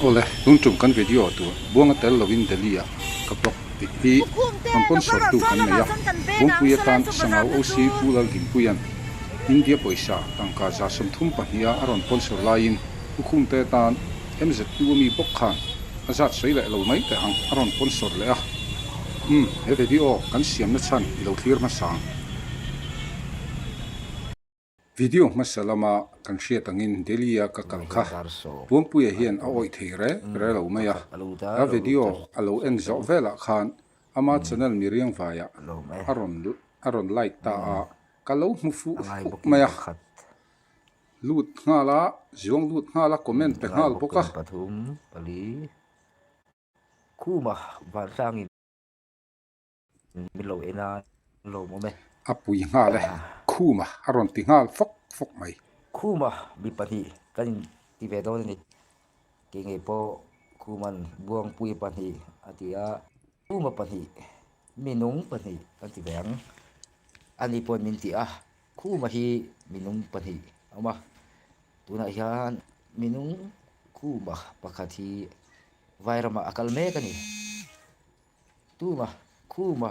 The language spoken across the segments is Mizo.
Awle, tun tum kan video tur Buanga tel lovin Delhi ah ka blog tih hi rawn sponsor tu kan nei a, Buangpui atan Sangau OC Pu Laldinpuia'n India pawisa tangka 32 a a rawn sponsor laiin Pu Khumte tan MZU ami bawk khan a zat sawi leh lo mai teh ang a rawn sponsor leh a. Umm, he video kan siamna chhan i lo thlir hmasa ang. Video hmasa lama kan hriat angin Delhi-a ka kal kha Puangpuia hian a awih thei re re lo mai a. A video a lo en zawh velah khan ama channel mi riang vaiah a rawn a rawn like ta a, ka lo hmu fuh fuh mai a. Lut nghal a, zuang lut nghal a, comment pe nghal bawk a. Min lo en a, lawmawm e. A pui nghal e, Khuma a rawn ti nghal fawk fawk mai. Khuma mi pahnih kan in ti ve dawn a ni. Kei ngei pawh Khuma'n Buangpui pahnih a ti a, Khuma pahnih, minung pahnih kan ti ve ang. Ani pawhin min ti a, Khuma hi minung pahnih a awm a. Tunah hian minung Khuma pakhat hi Vairamah a kal mek a ni. Tuma, khuma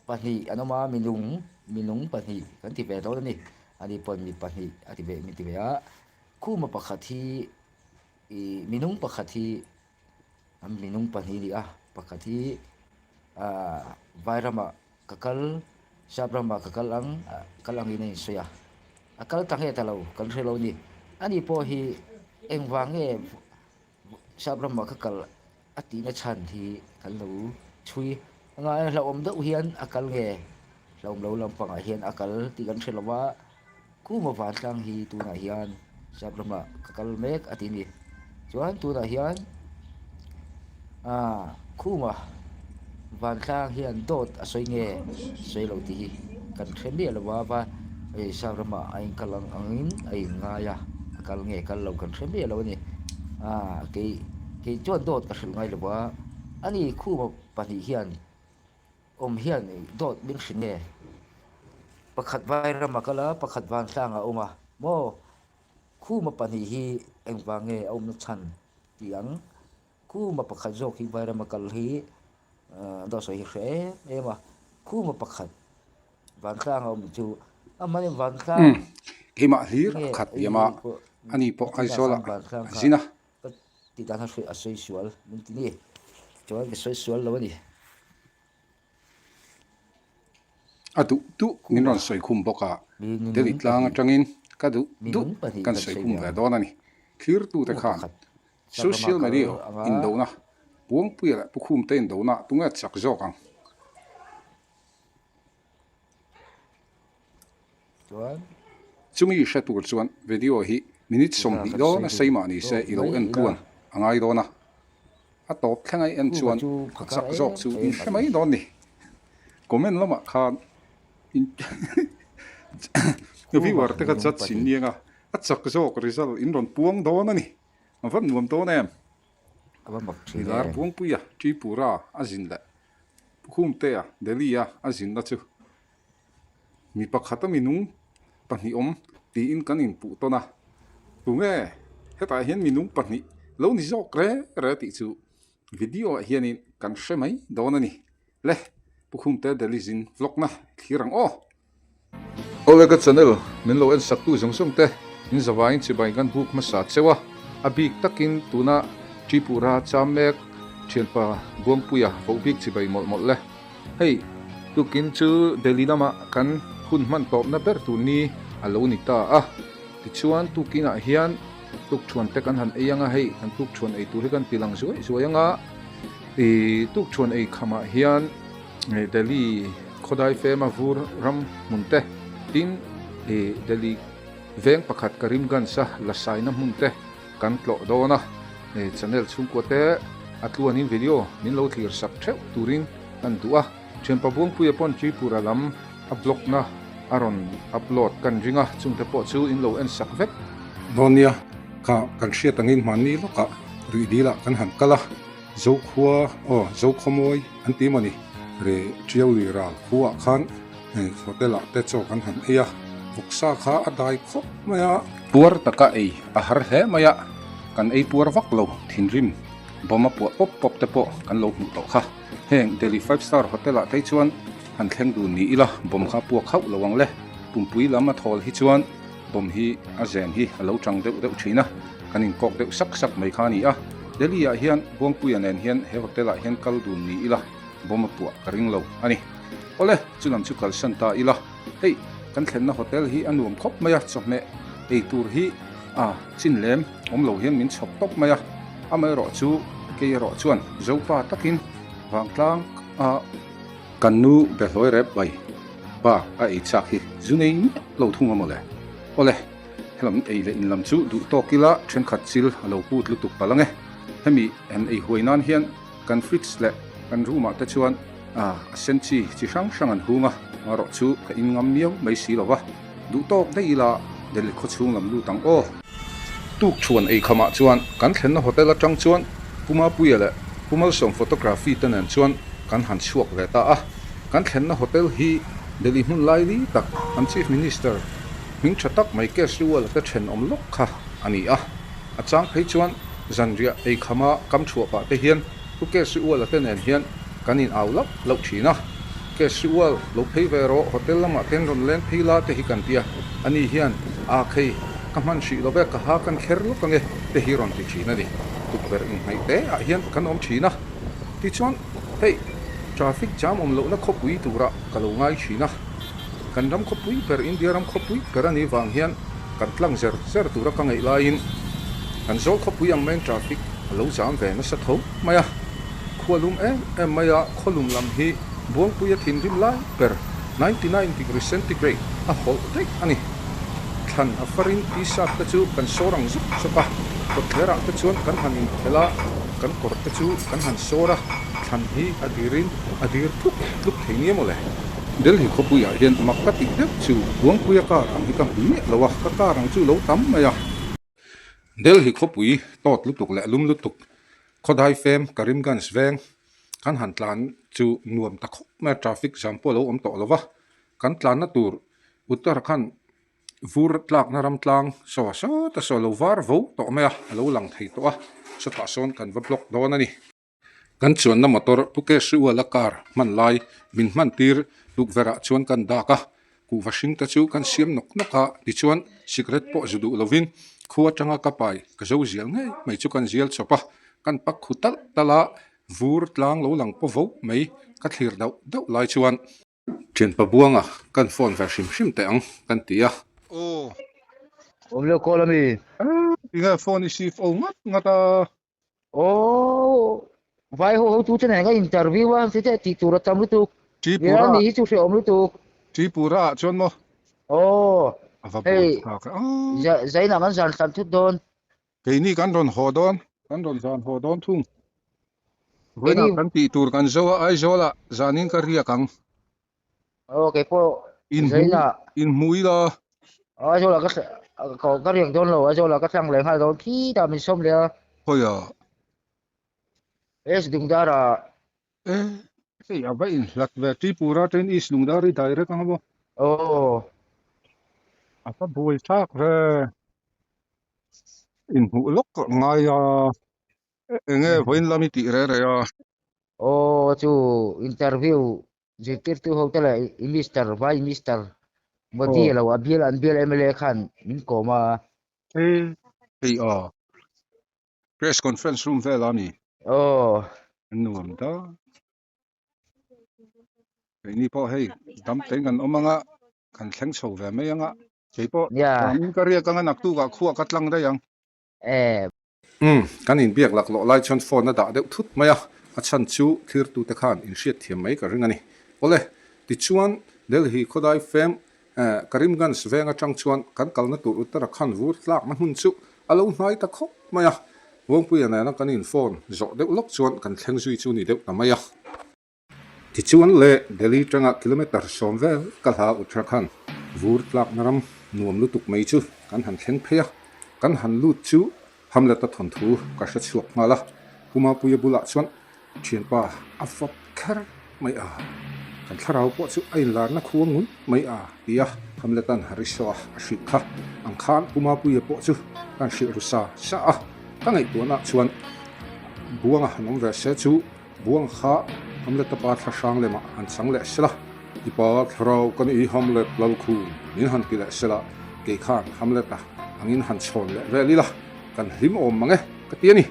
pahnih an awm a, minung, minung pahnih kan ti ve dawn a ni. Ani pawhin mi pahnih a ti ve, min ti ve a. Khuma pakhat hi ih minung pakhat hi an minung pahnih a ni a, pakhat hi ah Vairamah ka kal, Sap ramah ka kal ang, kal angin a insawi a. A kal ta nge ta lo kan hre lo a ni. Ani pawh hi engvang nge Sap ramah ka kal a tihna chhan hi kan lo chhui a ngai a, hlauhawm deuh hian a kal nge hlauhawm lo lampangah hian a kal tih kan hre lo va, Kuma vantlang hi tunah hian sap ramah ka kal mek a ti a ni. Chuan tunah hian aaa Kuma vantlang hian dawt a sawi nge sawi lo tih hi kan hre miah lo va, va hei sap ramah a inkal ang angin a inngai a, a kal nge kal lo kan hre miah lo a ni. Aaa kei kei chuan dawt ka hrilh ngai lo va, ani khuma pahnih hian awm hian dawt min hrilh nge? Pakhat vai ramah kal a, pakhat vantlangah a awm a maw? Khuma pahnih hi engvang nge a awmna chhan tih ang? Khuma pakhat zawk hi vai rama kal hi dawt sawi hi hre em em a, khuma pakhat vantlang a awm chu a hmani vantlang Umm keimah hlir a khat liam a, ani pawh Aizawlah a zin a. Ka tih dan a sawi sual min ti ni, chuan ka sawi sual lo a ni. A duh duh min rawn sawi khum bawk a, Delhi tlang atangin ka duh duh kan sawi khum ve dawn a ni. Thlirtute khan social media indona, Puangpuia leh Pukhumte indona tunge chak zawk ang? Chumi hre tur chuan video hi minute 20 dawn a sei mah ni se i lo en tluan a ngai dawn a, a tawp thleng a i en chuan a chak zawk chu in hre mai dawn ni. Comment lamah khan in viewer te kha judge in niang a, a chak zawk result in rawn puang dawn a ni. A va nuam dawn em? Milar Buangpuia, Tripura a zin leh Pukhumtea, Delhi a a zinna chu Mi pakhat a minung pahnih awm tiin kan inpuh tawn a, tunge hetah hian minung pahnih lo ni zawk re re tih chu video ah hianin kan hre mai dawn a ni. Le, Pu Khumte Delhi zin vlog na thlir ang aw. Awle ka channel min lo en sak tu zawng zawng te in zavaiin chibai kan buk hmasa cheu a, a bik takin tuna Tripura cham mek thianpa Buangpuia voh bik chibai mawlh mawlh le. Hei, tukin chu Delhi lamah kan hun hman tawpna ber tur ni a lo ni ta a. Tichuan, tukinah hian tukthuan te kan han ei ang a, hei kan tukthuan ei tur hi kan ti lang zuai zuai ang a. Ih, tukthuan ei khamah hian Delhi khawdai fema vur ram hmun te, tin ih Delhi veng pakhat Karimganj a la saina hmun te kan tlawh dawn a. Channel chhungkua te a tluanin video min lo thlir sak theuh turin kan duh a, thianpa Buangpuia pawn Tripura lam a blog na a rawn upload kan ring a, chungte pawh chu in lo en sak vek. Dawn nia, kha kan hriat angin hmanni lawkah rih dilah kan han kal a, Zokhua aw Zokhawmawi an ti mawni ri Tiau lui ral khuaah khan hotel ah te chaw kan han ei a, vawksa kha a dai khawp mai a. Puar taka ei a har hle mai a. Kan ei puar vak lo, thinrim bomb a puah pawp pawp te pawh kan lo hmuh tawh kha. Heng Delhi Five Star Hotel ah te chuan han thleng dun ni ila bomb kha puak hauh lo ang le. Pumpui lam a thawl hi chuan bomb hi a zen hi a lo tang deuh deuh thin a, kan inkawk deuh sak sak mai kha a ni a. Delhi ah hian Buangpuia nen hian he hotel ah hian kal dun ni ila bomb a puah ka ring lo a ni. Awle, chu lam chu kalsan ta ila. Hei, kan thlenna hotel hi a nuam khawp mai a, chawhmeh ei tur hi a chin lem awm lo hian min chhawp tawp mai a, amaherawh chu kei erawh chuan Zopa takin vangtlang a kan nu behlawi rep bai bak a ei chak hi zu nei miah lo thung a mawle. Awle, helam ei leh in lam chu duh tawk ila thenkhat chil a lo put lutuk palh ang e. Hemi han ei huai nan hian Kan fridge leh kan room ah te chuan a sen chi chi hrang hrang an hung a, marawh chu ka in ngam miau mai si lo va, duh tawk daih ila Delhi khaw chhung lam lut ang aw. Tuk chhuan ei khamah chuan kan thlenna hotel atang chuan Pu Mapuia leh Pu Malsawm photography te nen chuan kan han chhuak ve ta a, kan thlenna hotel hi Delhi hmun laili tak an Chief Minister hming tha tak mai Kejriwal-a te thenawm lawk kha a ni a. A chang phei chuan zanriah ei khama kam chhuah pah te hian Pu Kejriwal-a te nen hian kan in au lauh lauh thin a. Kejriwal, lo phei ve rawh, hotel lamah ten rawn leng phei la te hi kan ti a, ani hian, Aa khei, ka hman hrih lo ve, ka ha kan kher lawk ange te hi rawn ti thin a ni. Tukverh inhnaih te ah hian kan awm thin a. Tichuan, hei, traffic jam awm lohna khawpui turah ka lo ngai thin a. Kan ram khawpui ber, India ram khawpui ber a nih vang hian kan tlang zer zer tura ka ngaih laiin kan zawl khawpui ang maiin traffic a lo zam ve nasa tho mai a. Khua lum em em mai a, khaw lum lam hi Buangpui a thinrim lai ber 99 degree centigrade a hawlh daih a ni. Thlan a farin t-shirt te chu kan sawr ang zuk zuk a, kawtthlerah te chuan kan han inphelh a, kan kawr te chu kan han sawr a, thlan hi a dirin a dir tluk tluk thei nia mawle. Delhi khawpuiah hian mak ka tih deuh chu Buangpuia car ang hi ka hmu miah lo a, ka car ang chu lo tam mai a. Delhi khawpui tawt lutuk leh lum lutuk khawdai fem Karimganj veng kan han tlan chu nuam ta khawp mai a, traffic jam pawh a lo awm tawh lo va, kan tlanna tur Uttarakhand vur tlakna ram tlang saw sawt a saw lo var vo tawh mai a, a lo lang thei tawh a, sawtah sawn kan va block dawn a ni. Kan chuanna motor Pu Kejriwal-a car hman lai min hman tir tukverh ah chuan kan dak a, kuhva hring te chu kan siam nawk nawk a, tichuan cigarette pawh zu duh lovin khu atanga ka pai ka zo zial ngei mai chu kan zial chawp a, kan pak khu talh talh a, vur tlang lo lang paw vo mai ka thlir dauh dauh lai chuan. Thianpa Buanga kan phone ve hrim hrim teh ang kan ti a. Aw. Awm leh call ami? Tinge phone i save o ngat ngat a. Aw vai ho hotu te nen ka interview a se te tih tur a tam lutuk. Tripura. Ni hi chu hre awm lutuk. Tripura ah chuan maw? Aw. A va buai thlak a. Zainah kan zan hlan thut dawn. Keini kan rawn haw dawn. Kan rawn zan haw dawn thung. Vawiinah kan tih tur kan zo a, Aizawlah zanin ka riak ang. Aw keipawh Zainah. Inhmu ila. Aizawlah ka ka riak dawn lo, Aizawlah ka tlang leh nghal dawn khitah min sawm leh a. Khawiah? East Lungdara. E, hei a va inhlat ve, Tripura train East Lungdar i direct ang a maw? Aw. A va buai thlak ve. Inhmuh lawk ngai a. Enge vawiin lam i tih reh reh a? Aw chu interview zirtirtu ho te leh i mister vai mister Modi lo a bial an bial mla khan min kawm a. E hei a press conference room vel a mi? Aw. Nuam ta. Keini pawh hei dam tein kan awm anga kan thleng chho ve mai anga keipawh ka riak anga naktukah khuah ka tlang daih ang. E. Umm, kan inbiak laklawh lai chuan phone a dah deuh thut mai a, a chhan chu thirtute khan inhriatthiam mai ka ring a ni. Awle, tichuan Delhi khawdai fem Karimganj veng atang chuan kan kalna tur Uttarakhand vur tlakna hmun chu a lo hnai ta khawp mai a, Vawngpuia nena kan in phone zawh deuh lawk chuan kan thleng zui chu ni deuh ta mai a. Tichuan le Delhi tanga kilometre 10 vel ka hla Uttarakhand vur tlakna ram nuam lutuk mai chu kan han thleng phei a, kan han lut chu Hamlet-a thawnthu ka hre chhuak nghal a, Pu Mapuia bulah chuan thianpa a fawp kher mai a, kan thlarau pawh chu a inlarna khu a ngun mai a ti a, Hamlet-a'n Harisaw-a a hrilh kha ang khan Pu Mapuia pawh chu kan hrilh ru sa sa a. Ka ngaihtuahnaah chuan Buanga han awm ve se chu Buanga kha Hamlet-a pa thla hrang lemah han chang leh sela, I pa thlarau ka ni Hamlet Lalkhum min han ti leh sela, kei khan Hamlet-a angin han chhawn leh vel ila, kan hlim awm mang e ka ti a ni.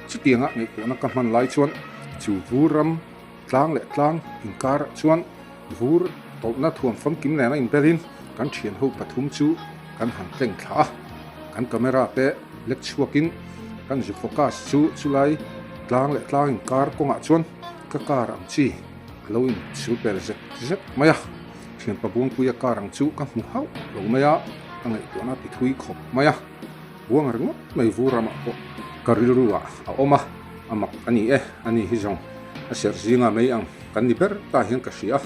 Chutianga ngaihtuahna ka hman lai chuan chu vur ram tlang leh tlang inkarah chuan vur tawlhna thuam famkim nena inbelin kan thianho pathum chu kan han tleng thla a. Kan camera te lek chhuakin kan zu focus chu chulai tlang leh tlang inkar kawngah chuan ka car ang chi a lo inchul pel zet zet mai a. Thianpa Buangpuia car ang chu ka hmu hauh lo mai a, ka ngaihtuahna ti thui khawp mai a. Buang ringawt mai vur ramah pawh ka rilru ah a awm a, a mak a ni e, a ni hi zawng a serh zinga mai ang kan ni ber ta hian ka hria.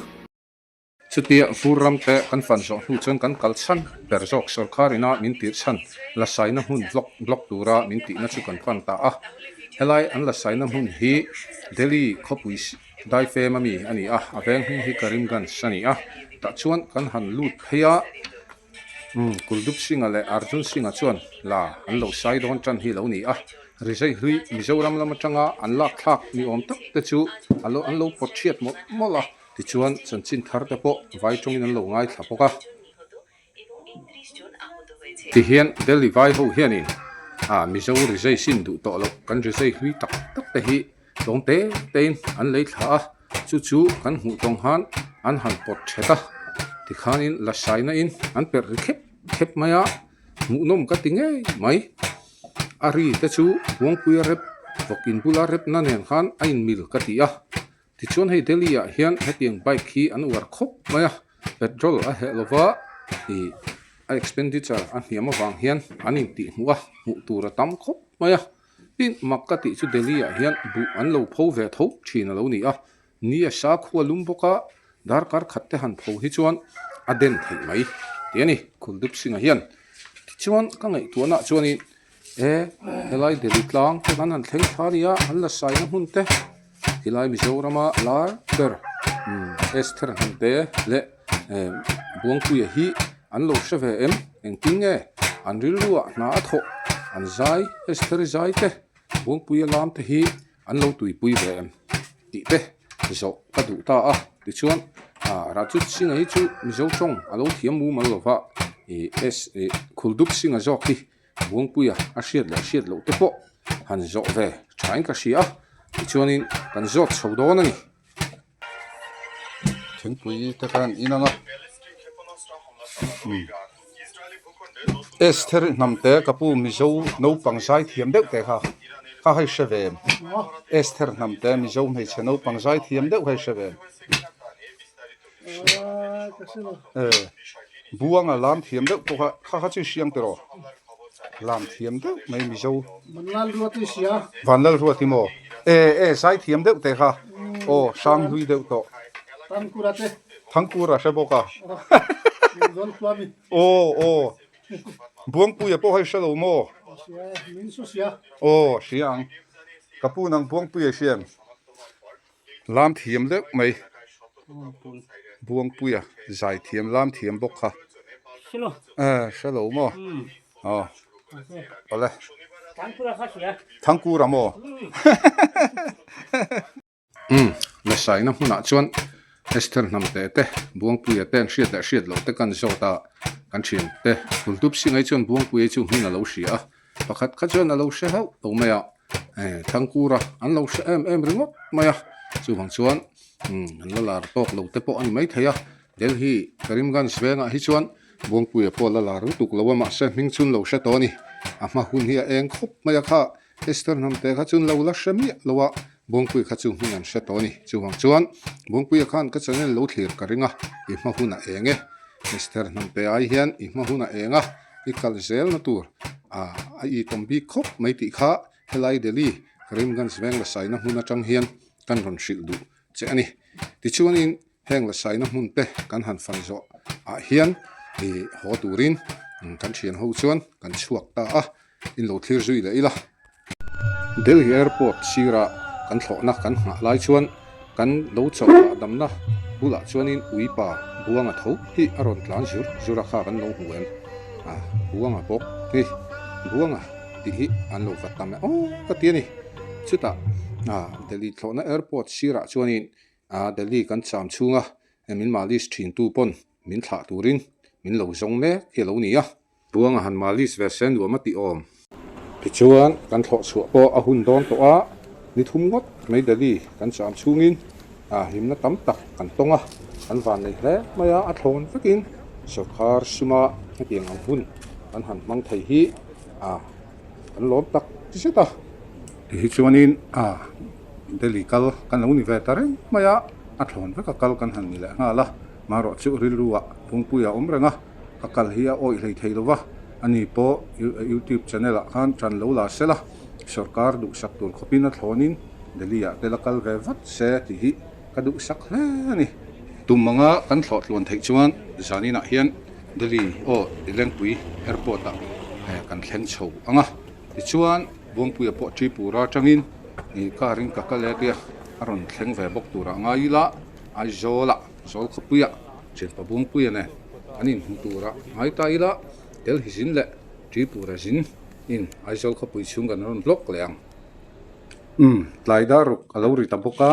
Chutia vur ram te kan fan zawh hnu chuan kan kal chhan ber zawk sawrkar ina min tirh chhan la saina hmun vlog blog tura min tihna chu kan pan ta a. Helai an la saina hmun hi Delhi khawpui daifem ami a ni a, a veng hming hi Karimganj a ni a, tah chuan kan han lut phei a. Umm Kuldup Singh-a leh Arjun Singh-a chuan la an lo sai dawn tan hi lo ni a, Rizai hlui Mizoram lam atanga an lak thlak ni awm tak te chu a lo an lo pawt hriat mawlh mawlh a, tichuan chanchin thar te pawh vai tawngin an lo ngaithla bawk a. Tihian Delhi vai ho hianin ah Mizo Rizai sin duh tawh loh kan Rizai hlui tak tak te hi Tlawng te tein an lei thla a, chu chu kan hmuh tawng khan an han pawt thet a, tikhanin la saina in an perh ri khep khep mai a, hmuhnawm ka ti ngei mai. A ri te chu Buangpuia rep vawk in bula repna nen khan a inmil ka ti a, tichuan hei Delhi ah hian hetiang bike hi an uar khawp mai a, petrol a heh lova ih a expenditure a hniam avang hian an intihhmuh a, hmuh tur a tam khawp mai a. Tin, mak ka tih chu Delhi ah hian buh an lo pho ve tho thin a lo ni a, ni a sa khua lum bawk a, darkar khat te han pho hi chuan a den theih mai tih a ni, Kuldup Singh-a hian. Tichuan, ka ngaihtuahnaah chuanin e, helai Delhi tlang te kan han thleng thla a nia, an la saina hmun te, tilai Mizorama lar ber Esther Hnamte leh Buangpuia hi an lo hre ve em? Engtin nge an rilruah hna a thawh? An zai, Esther-i zai te, Buangpuia lam te hi an lo tuipui ve em? tih te zawh ka duh ta a. Tichuan, Rajut Singh-a hi chu Mizo tawng a lo thiam mumal lo va, Khuldup Singh-a zawk hi Buangpuia a hriat leh hriat loh te pawh han zawh ve thain ka hria a, tichuanin kan zawt chho dawn a ni. Thingpui te khan in ang a, Esther hnamte ka pu Mizo naupang zai thiam deuh te kha kha hei hre ve em? Esther hnamte Mizo hmeichhe naupang zai thiam deuh hei hre ve em? Buanga lam thiam deuh pawh kha kha kha chu i hriang tiraw? Lam thiam deuh mai Mizo. Vanlalruati sia. Vanlalruati maw? E e zai thiam deuh te kha. Aw hrang hlui deuh tawh. Thangkura te. Thangkura hre bawk a. Zawlkhuami. Aw aw. Buangpuia pawh hei hre lo maw? Sia, min su sia. Aw hria ang. Ka pu nang Buangpuia i hria em? Lam thiam deuh mai. Buangpuia zai thiam lam thiam bawk kha. Eh hre lo maw? Aw. Awle. Thangkura maw? Umm Lasaina hmunah chuan Esther hnamte te Buangpuia te an hriat leh hriat loh te kan zawt a, kan thian te Kultup Singh-a hi chuan Buangpuia chu hming a lo hria a, pakhat kha chuan a lo hre hauh lo mai a. Thangkura an lo hre em em ringawt mai a, chuvang chuan an la lar tawk lo te pawh a ni maithei a, Delhi Karimganj vengah hi chuan Buangpuia pawh a la lar lutuk lo a, mahse hming chun lo hre tawh a ni, a hma hun hi a eng khawp mai a kha, Esther hnamte kha chun lo la hre miah lo a, Buangpuia kha chu hming an hre tawh a ni, chuvang chuan Buangpuia khan ka channel lo thlir ka ring a, i hma hun a eng e, Esther hnamte ai hian i hma hun a eng a. I kal zelna tur a a itawm bik khawp mai tih kha helai Delhi Karimganj veng lasaina hmun atang hian kan rawn hrilh duh che a ni. Tichuanin heng lasaina hmun te kan han fan zawh ah hian i haw turin kan thian ho chuan kan chhuak ta a, in lo thlir zui leh ila. Delhi Airport sira kan thlawhna kan nghah lai chuan kan lo chawlh hahdamna bulah chuanin uipa Buanga tho hi a rawn tlan zur zur a kha kan lo hmu em? Ah, Buanga bawk hi Buanga. tih hi an lo va tam e aw ka ti a ni. Chutah ah Delhi thlawhna airport sirah chuanin ah Delhi kan cham chhunga min malis thin tu pawn min thlah turin min lo zawng mek hi a lo ni a. Buanga han malis ve se nuam a tih awm. Tichuan, kan thlawh chhuah pawh a hun dawn tawh a, ni thum ngawt mai Delhi kan cham chhungin hlimna tam tak kan tawng a, kan van nei hle mai a, a thlawn vekin sawrkar suma hetiang ang hun kan han hmang thei hi kan lawm tak zet a. Tihi chuanin Delhi kal kan lo ni ve ta reng mai a, a thlawn veka kal kan han ni leh nghal a, marawh chu rilru ah Phungpui a awm reng a. A kal hi a awih hlei thei lo va, ani pawh YouTube channel ah khan tan lo la sela, sawrkar duhsak tur khawpin a thlawnin Delhi ah te la kal ve vat se tih hi ka duhsak hle a ni. Tum anga kan thlawh tluan theih chuan zaninah hian Delhi aw Lengpui airport ah kan thleng chho ang a, tichuan Buangpuia pawh Tripura atangin car in ka kal e tia a rawn thleng ve bawk turah ngai ila Aizawl ah Zawl khawpuiah Thianpa Buangpuia nen an inhmu tura ngai ta ila, Delhi zin leh Tripura zin in Aizawl khawpui chhung kan rawn vlog leh ang. Umm, tlai dar ruk a lo ri ta bawk a,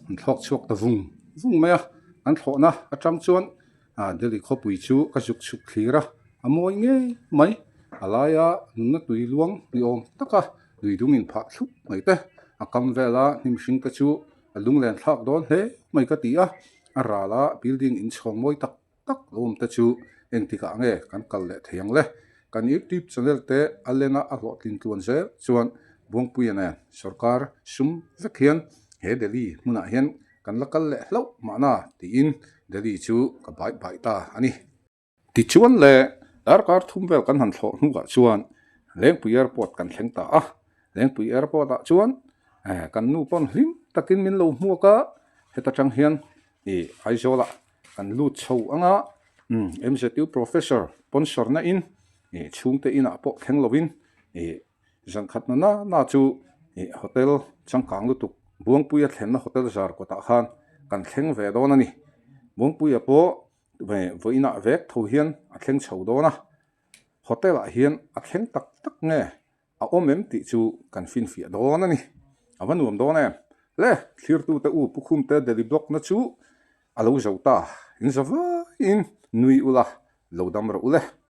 an thlawk chhuak ta vung vung mai a, an thlawhna atang chuan Delhi khawpui chu ka zuk chhuk thlir a, a mawi ngei mai, a laia nunna tui luang ni awm taka lui dung in phah thlup mai te, a kam vela hnim hring te chu a lunglen thlak dawn hle mai ka ti a. A rala building inchhawng mawi tak tak lo awm te chu engtikah nge kan kal leh thei ang le? Kan YouTube channel te a lena a hlawhtlin tluan zel chuan Buangpuia nen sawrkar sum vek hian he Delhi hmunah hian kan la kal leh hlauh mahna tiin Delhi chu ka bai bai ta a ni. Tichuan le, darkar thum vel kan han thlawh hnuah chuan Lengpui Airport kan thleng ta a. Lengpui Airport ah chuan kan nu pawn hlim takin min lo hmuak a, heta tang hian ih Aizawl ah kan lut chho ang a, MZU Professor sponsor na in ih chhungte inah pawh thleng lovin ih zan khat na na na chu ih hotel changkang lutuk Buangpuia thlenna hotel zar kawtah khan kan thleng ve dawn a ni. Buangpuia pawh Vawiinah vek tho hian a thleng chho dawn a, hotel ah hian a thleng tak tak nge a awm em tih chu kan finfiah dawn a ni. A va nuam dawn em? Le, thlirtute u Pu Khumte Delhi block na chu a lo zo ta, in za vaiin nui ula lo dam rawh u le.